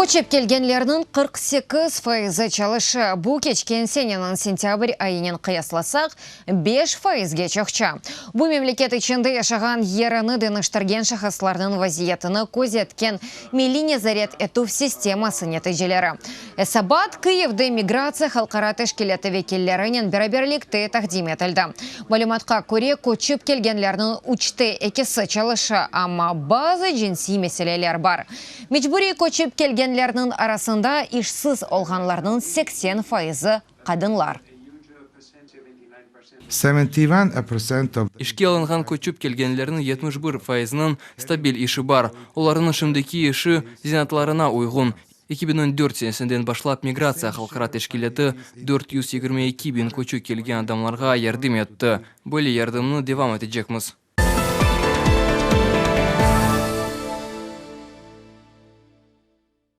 Köçip kelgenlerniñ 48 fayızı çalışa. Bu, keçken seneniñ sentâbr ayınen qıyaslasaq, 5 fayızge çoqça. Bu, memleket içinde yaşağan yerini deñiştirgen şahıslarnıñ vaziyetini közetken Milliy nezaret etüv sisteması neticeleri. Esabat Kıyivde Migratsiya halqara teşkilâtı vekillerinen beraberlikte taqdim etildi. Malümatqa köre, köçip kelgenlerniñ üçte ekisi çalışa, amma bazı cınsiy meseleler bar. Mecburiy köçip kelgenlerniñ arasında işsiz olğanlarnıñ 80 fayızı qadınlar. İşke alınğan köçip kelgenlerniñ 71 fayızınıñ stabil işi bar. Olarnıñ şimdiki işi zenaatlarına uyğun. 2014 senesinden başlap Migratsiya halqara teşkilâtı 422 biñ köçip kelgen adamlarğa yardım etti. Böyle yardımnı devam etecekmiz.